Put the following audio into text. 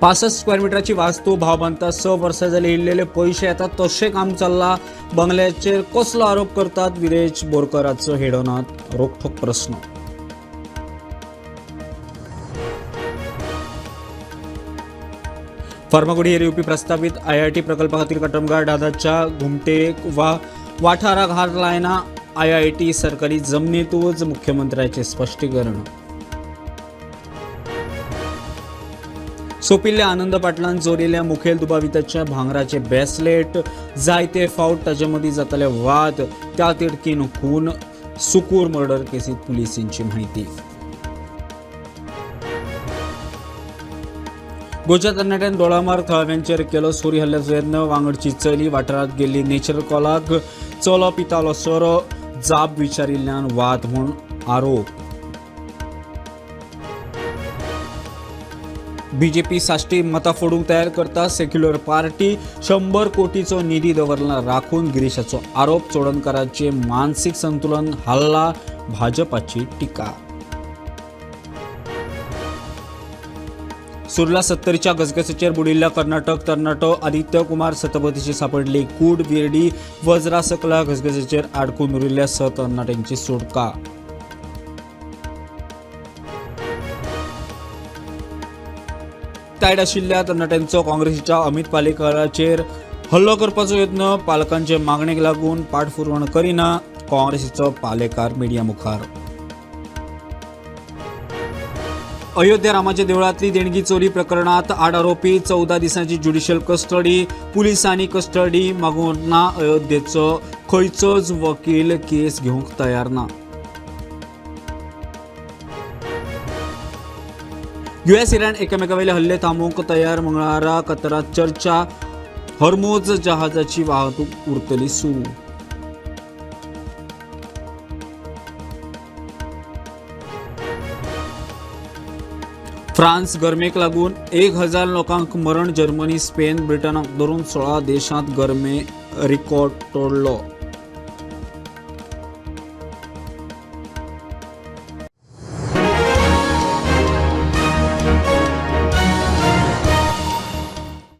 65 square मिटराची वास्तू भाव बांदता 6 वर्सां जाली इल्लेले पयशे येतात तशें काम चल्लां. बंगल्याचेर कसलो आरोप करतात विरेश बोरकराचो हेडोनात रोखठोक प्रस्न. फर्मागुडी येवपी प्रस्तावीत आयआयटी प्रकल्पा खातीर कटमगाळ दादाच्या घुमटेक वा वाठाराक हात लायना. आयआयटी सरकारी जमनीतूच, मुख्यमंत्र्याचे स्पश्टीकरण. सोंपिल्ल्या आनंद पाटलान चोरिल्ल्या मुखेल दुबाविताच्या भांगराचे ब्रेसलेट. जायते फावट ताचे मदीं जाताले वाद. त्या तिडकीन खून. सुकूर मर्डर केसीत पुलिसांची म्हायती. गोंयच्या तरणाट्यान दोळामार थळाव्यांचेर केलो सुरी हल्ल्याचो यत्न. वांगडची चली वाठारांत गेल्ली नेचर कॉलाक. चलो पितालो सोरो. जाब विचारिल्ल्यान वाद म्हूण आरोप. बीजेपी साश्टी मतां फोडूंक तयार करता सेक्युलर पार्टी. 100 कोटीचो निधी दवरला राखून, गिरीशाचो आरोप. चोडणकाराचे मानसीक संतुलन हल्ला, भाजपाची टीका. सुर्ला 70च्या गसगसीचेर बुडिल्ल्या कर्नाटक तरणाटो आदित्य कुमार सतपथीची सापडली कूड. विर्डी वज्रा सकला घसघशीचेर आडकून उरिल्ल्या 6 तरणाट्यांची सुटका. तायट आशिल्ल्या तरणाट्यांचो काँग्रेसीच्या अमित पालेकराचेर हल्लो करपाचो यत्न. पालकांचे मागणेक लागून पाठपुरवण करिना, काँग्रेसीचो पालेकार मिडिया मुखार. अयोध्या रामाच्या देवळातली देणगी चोरी प्रकरणात 8 आरोपी, 14 दिसांची ज्युडिशियल कस्टडी. पुलिसांनी कस्टडी मागूंक ना. अयोध्येचो खंयचोच वकील केस घेवंक तयार ना. यूएस इराण एकामेकावयले हल्ले थांबोवंक तयार. मंगळारा कतरात चर्चा. हॉर्मुझ जहाजाची वाहतूक उरतली सुरू. फ्रांस गरमेक लागून 1000 लोकांक मरण. जर्मनी, स्पेन, ब्रिटनाक धरून 16 देशांत गरमे रिकॉर्ड तोडलो.